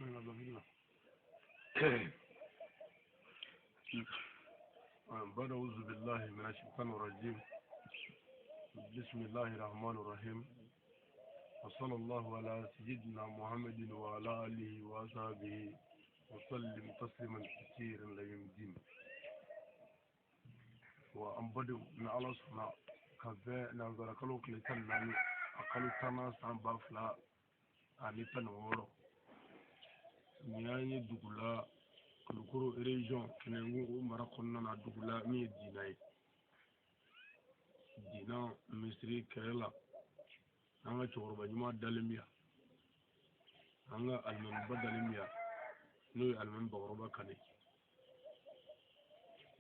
بعد أعوذ بالله من الشيطان الرجيم بسم الله الرحمن الرحيم وصلى الله على سيدنا محمد وعلى آله وصحبه وسلم تسليما كثيرا ليوم الدين. Wa an badenw, ni Ala sɔnna ka bɛn nanzara kalo tile 14, a kalo 10nan, san 2016, nin y'an ye dugu la, Kulukoro région, Kɛnɛnkun, o mara kɔnɔna na, dugu la min ye Dina ye, Dina misiri kɛrɛ la. An ka cɛkɔrɔba ɲuman dalen bɛ yan, an ka alimamiba dalen bɛ yan, n'o ye alimami Bakɔrɔba Kane.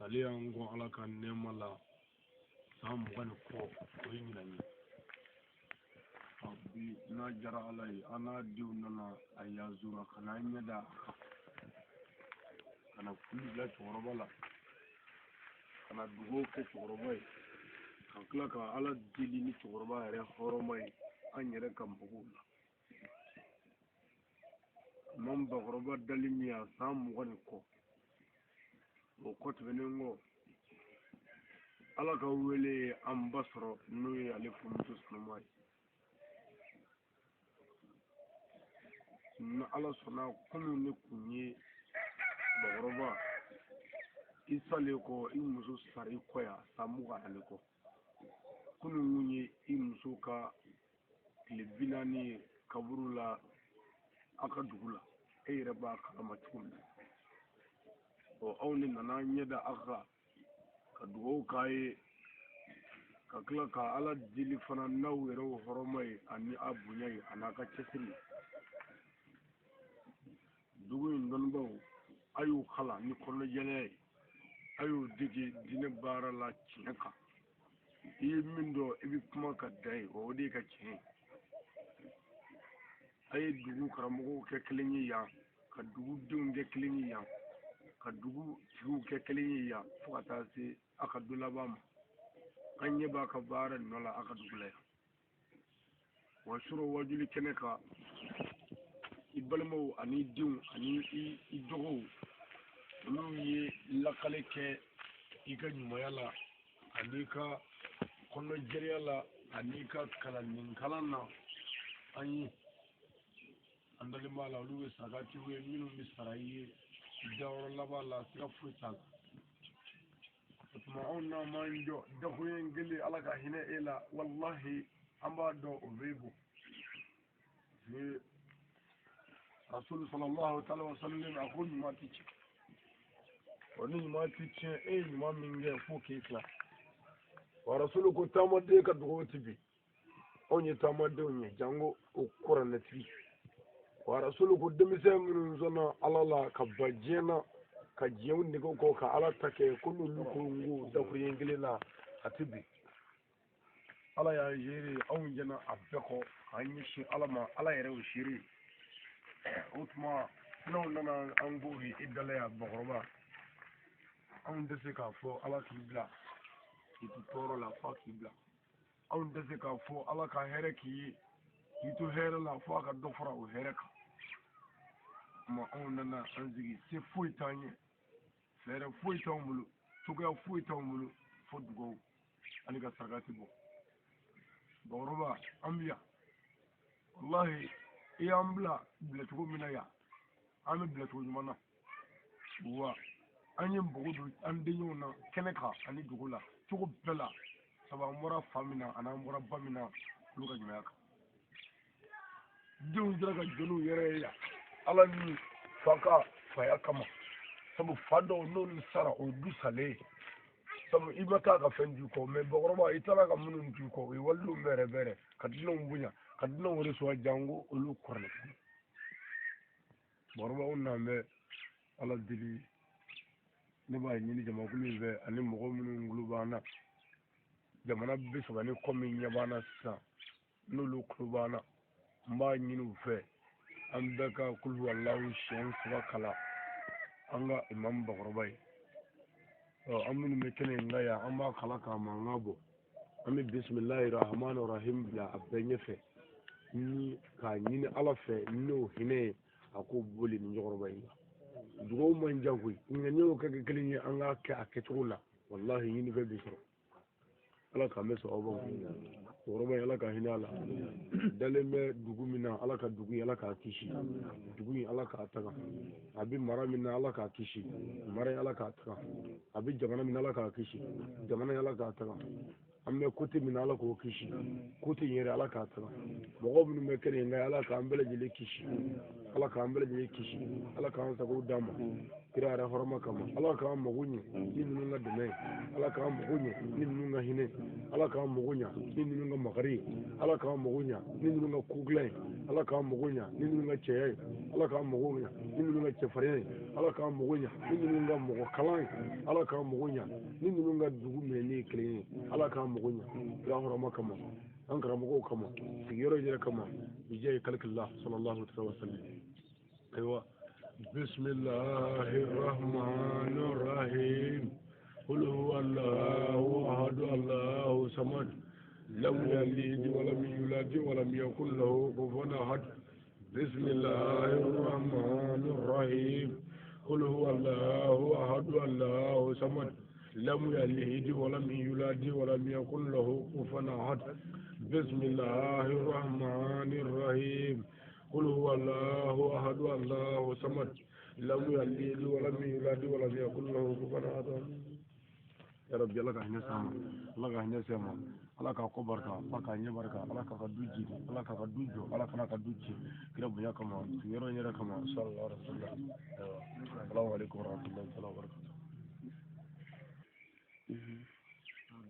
Ale y'an kɔn Ala ka nɛɛma la san 20 ni kɔ, o ye ɲinan ye. Bi n'a diyara Ala ye, an n'a denw nana a yazura ka n'an ɲɛ da a kan, ka na foli bila cɛkɔrɔba la, ka na dugawu kɛ cɛkɔrɔba ye, ka tila ka Ala deli ni cɛkɔrɔba yɛrɛ hɔrɔma ye an yɛrɛ ka magow la. Imam Bakɔrɔba dali min yan san 20 ni kɔ, o kɔ tɛmɛnen kɔ, Ala ka wele ye an ba sɔrɔ, n'o ye ale furumuso sanuma ye. Ni Ala sɔnna, komi ne kun ye Bakɔrɔba, i salen kɔ, i muso sara i kɔ yan san 20 ani kɔ, kunun kun ye i muso ka tile 40 ye kaburu la aw ka dugu la, e yɛrɛ b'a kalama cogo min na. Ɔ, anw de nana ɲɛ da aw kan ka dugawu k'a ye, ka tila ka Ala deli fana n'aw yɛrɛw hɔrɔma ye ani a bonya ye ani a ka cɛsiri ye. Dugu in dɔnnibaaw, a y'u kalan ni kɔnɔjɛlenya ye, a y'u dege diinɛ baara la tiɲɛ kan. I ye min dɔn, i bɛ kuma ka da ye, o de ye ka tiɲɛ ye. A ye dugu karamɔgɔw kɛ kelen ye yan, ka dugudenw kɛ kelen ye yan, ka dugu tigiw kɛ kelen ye yan, fo ka taa se a ka don laban ma. An ɲɛ b'a ka baara nɔ la a ka dugu la yan. Wa surɔ wajuli kɛnɛ kan, i balimaw ani i denw ani i dɔgɔw, olu ye lakale kɛ i ka ɲumanya la ani ka kɔnɔjɛlenya la ani ka kalanden kalan na. An ye an dalen b'a la, olu bɛ sarakatiw ye minnu bɛ sara i ye dayɔrɔ laban la, siga foyi t'a la. O tuma anw n'an m'an jɔ dakuruɲɛ kelen, Ala ka hinɛ e la, walahi an b'a dɔn o b'e bɔ. Ni Rasulu sallallahu ta'ala wa sallam a ko ɲuman tɛ tiɲɛ, wa ni ɲuman tɛ tiɲɛ, e ye ɲuman min kɛ fo k'e tila. Wa Rasulu ko taamaden ka dugawu tɛ bin. Anw ye taamadenw ye, janko o kuranɛtigi. Wa Rasulu ko denmisɛn minnu sɔnna Ala la ka ban diɲɛ na, ka diɲɛw nege kɔ, ka Ala ta kɛ, ko n'olu ko n ko dakuruɲɛ kelen na, a tɛ bin. Ala y'an seere, anw jɛna a bɛɛ kɔ k'an ɲɛsin Ala ma, Ala yɛrɛ y'o seere. O tuma n'anw nana an ko i dala yan Bakɔrɔba, anw tɛ se k'a fɔ Ala k'i bila k'i to tɔɔrɔ la f'a k'i bila. Anw tɛ se k'a fɔ Ala ka hɛrɛ k'i ye k'i to hɛrɛ la fo a ka dɔ fara o hɛrɛ kan. Tuma anw nana an sigi, se foyi t'an ye, fɛɛrɛ foyi t'anw bolo, cogoya foyi t'anw bolo fo dugawu ani ka sarakati bɔ. Bakɔrɔba, an bɛ yan, walahi i y'an bila bilacogo min na yan, an bɛ bilacogo ɲuman na. Wa an ye npogo don an denɲɔgɔnw na kɛnɛ kan ani dugu la cogo bɛɛ la, sabu an bɔra fa min na ani an bɔra ba min na, olu ka ɲumanya kan. Denw sera ka jɔ n'u yɛrɛ ye yan Ala ni fa ka faya kama, sabu fa dɔw n'olu sara, o ye du salen ye, sabu i ma taa ka fɛn d'u kɔ. Mɛ Bakɔrɔba, i taara ka minnu d'u kɔ, o ye walidenw bɛrɛ bɛrɛ, ka dunanw bonya, ka dunanw recevoir, janko olu kɔrɔlen. Bakɔrɔba, anw n'an bɛ Ala deli, ne b'a ɲini jamakulu in fɛ ani mɔgɔ minnu tulo b'an na, jamana 30 ni kɔ min ɲɛ b'an na sisan, n'olu tulo b'an na, n b'a ɲini u fɛ, an bɛɛ ka kuluwalahu siɲɛ 3 kalan an ka imamu Bakɔrɔba ye. Ɔ, an minnu bɛ kɛnɛ in kan yan, an b'a kalan k'a mankan bɔ, an bɛ bisimilahi rahmani rahim bila a bɛɛ ɲɛfɛ ni k'a ɲini Ala fɛ n'o hinɛ ye. A k'o boli nin cɛkɔrɔba in kan. Dugawu man jan koyi, nka n'i y'o kɛ kelen ye, an k'a kɛ a kɛcogo la, walahi ɲinifɛn bɛ sɔrɔ. Ala k'an bɛ sɔrɔ ma. Cɛkɔrɔba in, Ala ka hinɛ a la. Dalen bɛ dugu min na, Ala ka dugu in, Ala k'a kisi dugu in, Ala k'a taga. A bɛ mara min na, Ala k'a kisi mara in, Ala k'a taga. A bɛ jamana min na, Ala k'a kisi jamana in, Ala k'a taga. An bɛ côté min na, Ala k'o kisi côté in yɛrɛ, Ala k'a taga. Mɔgɔ minnu bɛ kɛnɛ in kan, Ala k'an bɛɛ lajɛlen kisi, Ala k'an bɛɛ lajɛlen kisi, Ala k'an sago d'an ma kira yɛrɛ hɔrɔma kama. Ala k'an mago ɲɛ ni ninnu ka dɛmɛ ye, Ala k'an mago ɲɛ ni ninnu ka hinɛ, Ala k'an mago ɲɛ ni ninnu ka makari ye, Ala k'an mago ɲɛ ni ninnu ka kogilan ye, Ala k'an mago ɲɛ ni ninnu ka cɛya ye, Ala k'an mago ɲɛ ni ninnu ka cɛfarinya ye, Ala k'an mago ɲɛ ni ninnu ka mɔgɔ kalan ye, Ala k'an mago ɲɛ ni ninnu ka dugu minɛni ye kelen ye, Ala k'an mago ɲɛ kira hɔrɔma kama, an karamɔgɔw kama, sigiyɔrɔ yɛrɛ kama, bijahi kalikila sallallahu alaihi wa sallam. Ayiwa, bisimilahi rahmani rahim. Qul huwa Allahu ahad, Allahu samad, lam yalid walam yulad walam yakun lahu kufuwan ahad. Bisimilahi rahmani rahim. Qul huwa Allahu ahad, Allahu samad, lam yalid walam yulad walam yakun lahu kufuwan ahad. Bisimilahi rahmani rahim. Qul huwa Allahu ahad, Allahu samad, lam yalid walam yulad walam yakun lahu kufuwan ahad. Ya Rabbi, Ala ka hinɛ s'an ma, Ala ka hinɛ s'an ma, Ala k'a kɔ barika, Ala k'a ɲɛ barika, Ala k'a ka du jidi, Ala k'a ka du jɔ, Ala kana ka du ci kira bonya kama, sigiyɔrɔ in yɛrɛ kama, sallallahu alaihi wa sallam. Assalamu alaikum warahmatullahi ta'ala wabarakatuh.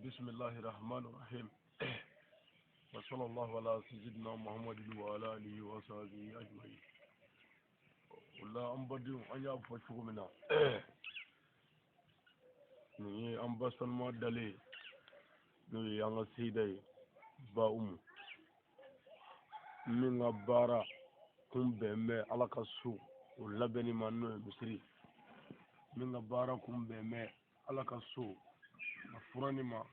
Bismillahir rahmanir rahim. Wa sallallahu ala sayyidina Muhammadin wa ala alihi wa sahbihi ajma'in. O la, an badenw, an y'a fɔ cogo min na, nin ye an ba sanuma dalen ye, n'o ye an ka seyida ye, Ba Umu, min ka baara kun bɛn bɛ Ala ka so o labɛnni ma, n'o ye misiri, min ka baara kun bɛn bɛ Ala ka so a furanni ma,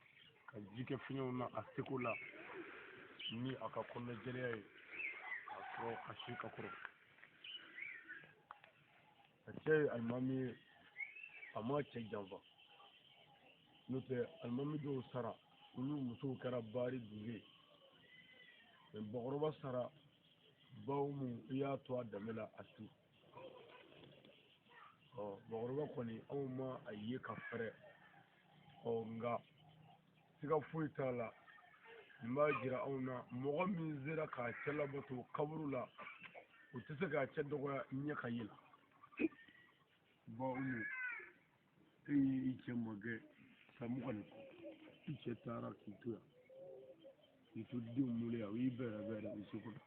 ka ji kɛ fiɲɛw na a seko la ni a ka kɔnɔnajɛlenya ye, k'a sɔrɔ a si ka kɔrɔ. A cɛ ye alimami ye, a ma cɛ janfa. N'o tɛ, alimami dɔw sara, olu musow kɛra baari dunge. Mɛ bakɔrɔba sara, Ba Umu, i y'a to a danbe la a su. Ɔ bakɔrɔba kɔni, anw ma a ye ka fɛrɛ. Ɔ nka siga foyi t'a la, nin b'a jira anw na, mɔgɔ min sera k'a cɛ labato kaburu la, o tɛ se k'a cɛ dɔgɔya ɲɛ ka ye la. Ba Umu, e ye i cɛ mɔkɛ san 20 ni kɔ, i cɛ taara k'i to yan, k'i to denw bolo yan, o y'i bɛrɛ bɛrɛ i seko la.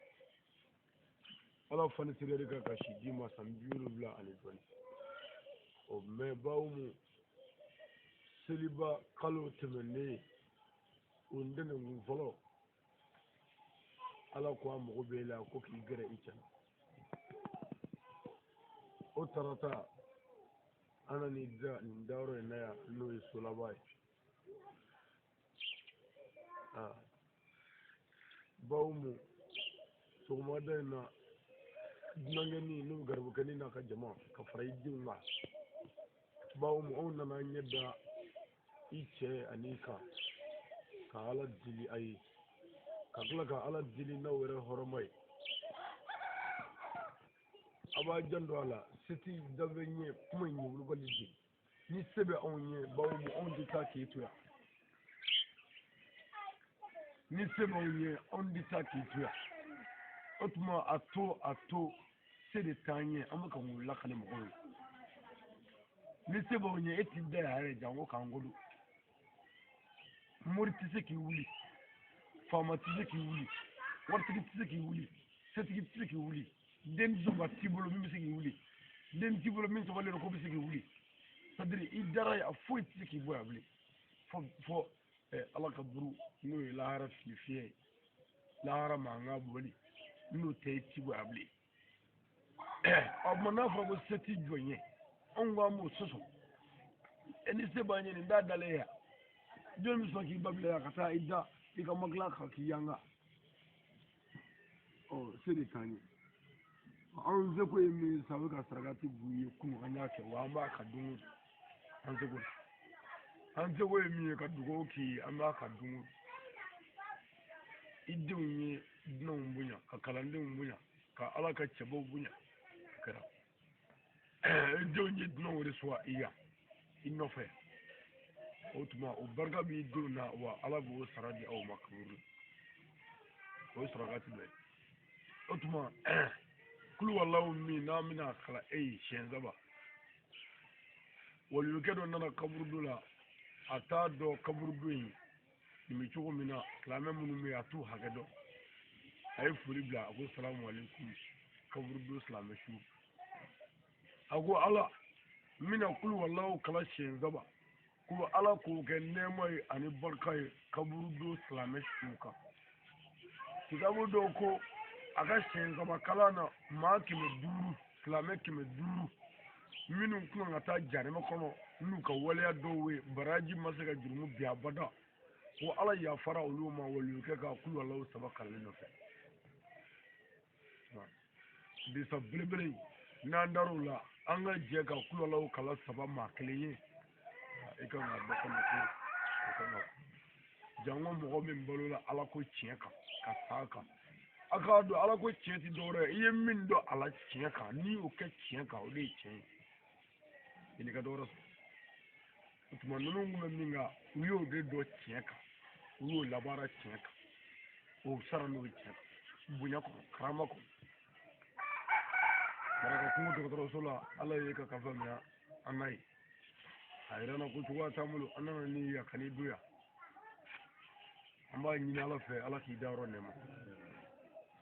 Ala fani seri ka si d'i ma san 70 ani dɔɔni. O mɛ, Ba Umu, seliba kalo tɛmɛnen, o ntɛnɛnkun fɔlɔ, Ala ko a mago b'e la, ko k'i gɛrɛ i cɛ la. O tarata, an na nin da nin dayɔrɔ in na yan, n'o ye so laban ye. Aa Ba Umu, sɔgɔmada in na, dunankɛni n'o bɛ garibukɛni n'a ka jama ka fara i denw kan, Ba Umu, anw nana ɲɛ da i cɛ ani i kan, ka Ala deli a ye, ka tila ka Ala deli n'aw yɛrɛ hɔrɔma ye. A b'a janto a la, se ti danfɛn ɲɛ kuma in ye wulibali de. Ni se bɛ anw ye, Ba Umu, anw tɛ taa k'e to yan. Ni se b'anw ye, anw tɛ taa k'i to yan. O tuma, a to se de t'an ye, an bɛ ka mun lakale mɔgɔw ye? Ni se b'anw ye, e t'i da yan yɛrɛ, janko k'an ko don. Mori tɛ se k'i wuli, faama tɛ se k'i wuli, waritigi tɛ se k'i wuli, setigi tɛ se k'i wuli, den sɔnba t'i bolo min bɛ se k'i wuli, den t'i bolo min sabalilen don ko bɛ se k'i wuli. C'est à dire, i dara yan, foyi tɛ se k'i bɔ yan bilen, fo Ala ka buru, n'o ye lahara fili fiyɛ ye, lahara mankan bɔli, n'o tɛ, i ti bɔ yan bilen. Ɔ tuma, n'a fɔra ko se ti jɔn ye, anw ko an b'o sɔsɔ. E ni se b'an ye, nin da dalen yan, jɔn bɛ sɔn k'i ba bila yan ka taa i da i ka makila kan k'i yanga? Ɔ se de t'an ye. Anw seko ye min ye sisan, o bɛ ka sarakati b'u ye kunun, an y'a kɛ, wa an b'a kan don o don. An seko la, an seko ye min ye ka dugawu k'i ye, an b'a kan don o don. I denw ye dunanw bonya, ka kalandenw bonya, ka Ala ka cɛbaw bonya, o kɛra. I denw ye dunanw recevoir i yan i nɔfɛ, o tuma o barika b'i denw na, wa Ala b'o sara di aw ma kaburu. O ye sarakati dɔ ye. O tuma kuluwalaw min n'an bɛna kalan e ye siɲɛ saba, waliyukɛ dɔ nana kaburudo la, a t'a dɔn kaburudo in nin bɛ cogo min na, silamɛ minnu bɛ yen a t'u hakɛ dɔn. A ye foli bila, a ko salamu aleykum kaburudo silamɛ su. A ko Ala, n bɛna kuluwalaw kalan siɲɛ saba, ko Ala k'o kɛ nɛɛma ye ani barika ye kaburudo silamɛ su kan. Kitabu dɔw ko a ka siɲɛ saba kalan na, maa 500, silamɛ 500 minnu kun kan ka taa jahanama kɔnɔ n'u ka waleya dɔw ye, baraji ma se ka jurumu bin abada, ko Ala yafara olu ma waliyukɛ ka kuluwalaw saba kalanni nɔfɛ. Bisa belebele n'an dar'o la, an ka jɛ ka kuluwalaw kalan saba maa kelen ye, i kan ka dɔ kɔnɔ ko i kan ka janko mɔgɔ min balola Ala ko tiɲɛ kan ka s'a kan. A k'a dɔn Ala ko tiɲɛ tɛ dɔwɛrɛ ye, i ye min dɔn a la tiɲɛ kan, n'i y'o kɛ tiɲɛ kan, o de ye tiɲɛ ye, i n'i ka dɔwɛrɛ sɔrɔ. O tuma ninnu tun bɛ min kan, u y'o de dɔn tiɲɛ kan, u y'o labaara tiɲɛ kan, o sara n'o ye tiɲɛ kan, bonya kɔnɔ, karama kɔnɔ. Maraka kungo dɔgɔtɔrɔso la, Ala ye ka kafa minɛ an n'a ye, a yɛrɛ na ko cogoya t'an bolo, an nana ni yan ka n'i don yan. An b'a ɲini Ala fɛ, Ala k'i da yɔrɔ nɛɛma,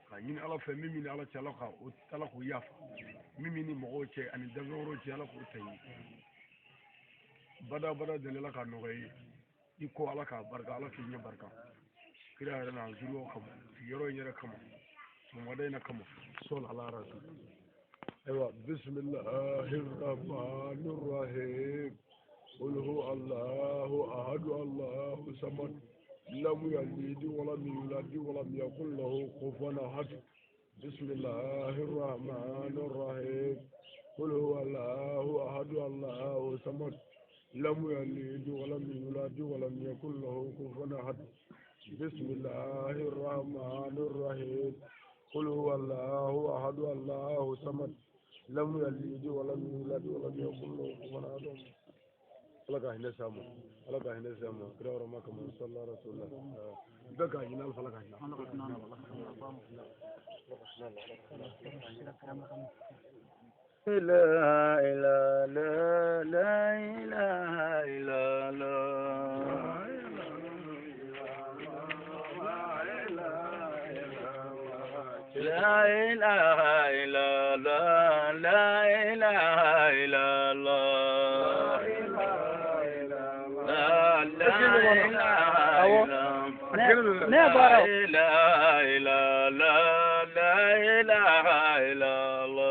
k'a ɲini Ala fɛ min ni Ala cɛ, Ala k'o yafa, min ni mɔgɔw cɛ ani danfɛn wɛrɛw cɛ, Ala k'o ta ye bada bada deli, Ala k'a nɔgɔya i ye, i ko Ala k'a barika, Ala k'i ɲɛ barika kira yɛrɛ n'a zuriyaw kama, sigiyɔrɔ in yɛrɛ kama, sɔgɔmada in na kama, sɔli ala rasul. Ayiwa, bisimilahi rahmani rahim, qul huwa allahu ahadu allahu samad lam yalid walam yulad walam yakun lahu kufuwan ahad. Bisimilahi rahmani rahim, qul huwa allahu ahadu allahu samad lam yalid walam yulad walam yakun lahu kufuwan ahad. Bisimilahi rahmani rahim, qul huwa allahu ahadu allahu samad lam yalid walam yulad walam yakun lahu kufuwan ahad. Ala ka hinɛ s'a ma, Ala ka hinɛ s'a ma, kira yɔrɔ ma kama, sallallahu alaihi wasallam. Bɛɛ k'a ɲini Ala fɛ, Ala ka hinɛ. La ilaha la ilaha illallah. La ilaha illallah, la ilaha illallah. La ilaha illallah. La ilaha illallah, la ilaha illallah. La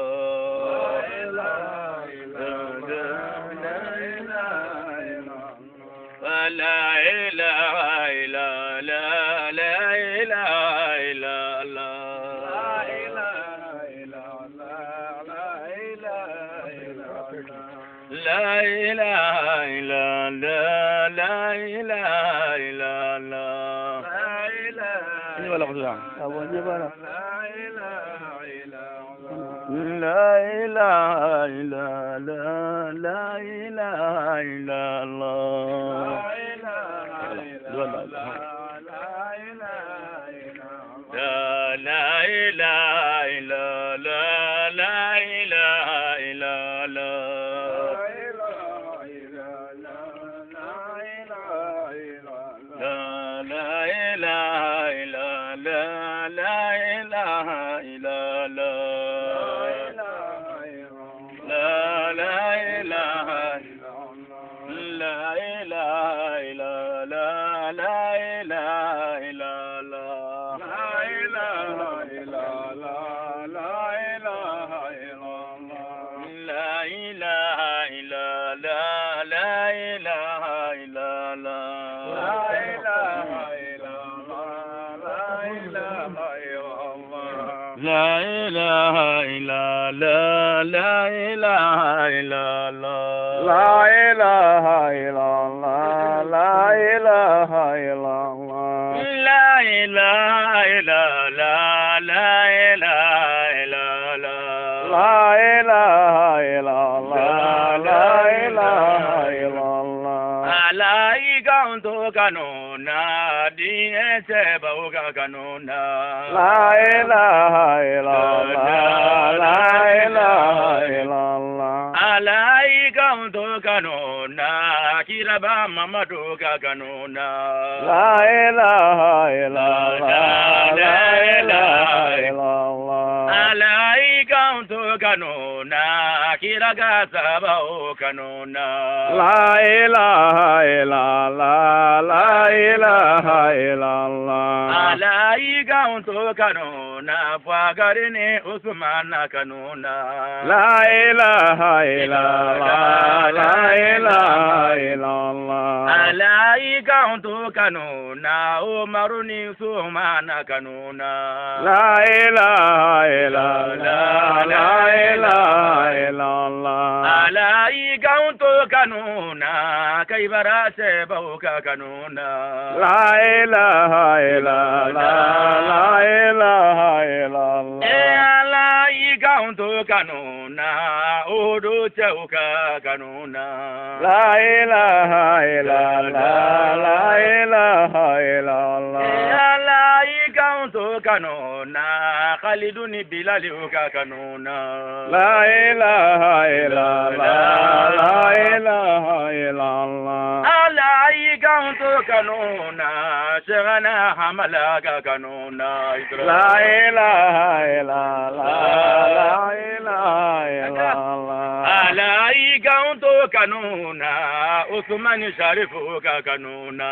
ilaha illallah, la ilaha illallah. La ilaha illallah, la ilaha illallah. La ilaha illallah, la ilaha illallah. La ilaha illallah, la ilaha illallah. La ilaha illallah, la ilaha illallah. La ilaha la ilaha illallah, la ilaha illallah. La ilaha illallah, la ilaha illallah. La ilaha illallah, la ilaha illallah. La ilaha illallah, la ilaha illallah. La ilaha illallah, la ilaha illallah. La ilaha illallah, la ilaha illallah. La ilaha illallah, la ilaha illallah. La ilaha illallah, la ilaha illallah. Ala i k'anw to kanu na, diinɛ cɛbaw ka kanu na. La ilaha illallah, la ilaha illallah. Ala i k'anw to kanu na, kiraba Mamadu ka kanu na. La ilaha illallah, la ilaha illallah. Ala i k'anw to kanu na, kira ka sabaw kanu na. La ilaha illallah, la ilaha illallah. Ala i k'anw to kanu na, Fagari ni Usumana kanu na. La ilaha illallah, la ilaha illallah. Ala i k'anw to kanu na, Umaru ni Sumana kanu na. La ilaha illallah, la ilaha illallah. Ala i k'anw to kanu na, Kayibara cɛbaw ka kanu na. La ilaha illallah, la ilaha illallah. E Ala i k'anw to kanu na, Odo cɛw ka kanu na. La ilaha illallah, la ilaha E illallah. Ala i k'anw to kanu na, Khalidu ni Bilaliw ka kanu na. La ilaha illallah, la ilaha illallah. Ala i k'anw to kanu na, Sɛgɛnɛ Hamala ka kanu na. La ilaha illallah, la ilaha illallah. Ala i k'anw to kanu na, Usumani Sharifu ka kanu na.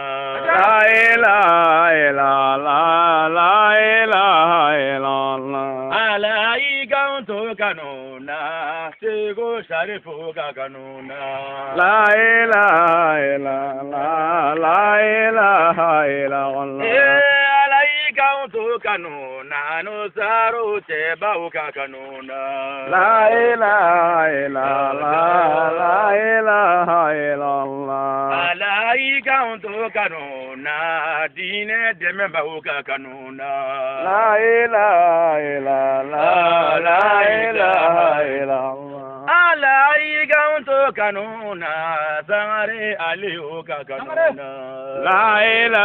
La ilaha illallah, la ilaha illallah. Ala i k'anw to kanu na, Segu Sharifu ka kanu na. La ilaha illallah, la ilaha illallah. Ee Ala i k'anw to kanu na, Nusaro cɛbaw ka kanu na. La ilaha illallah, la ilaha illallah. Ala i k'anw to kanu na, diinɛ dɛmɛbaw ka kanu na. La ilaha illallah, la ilaha illallah. Ala i k'anw to kanu na, Sangare Aliyu ka kanu na. La ilaha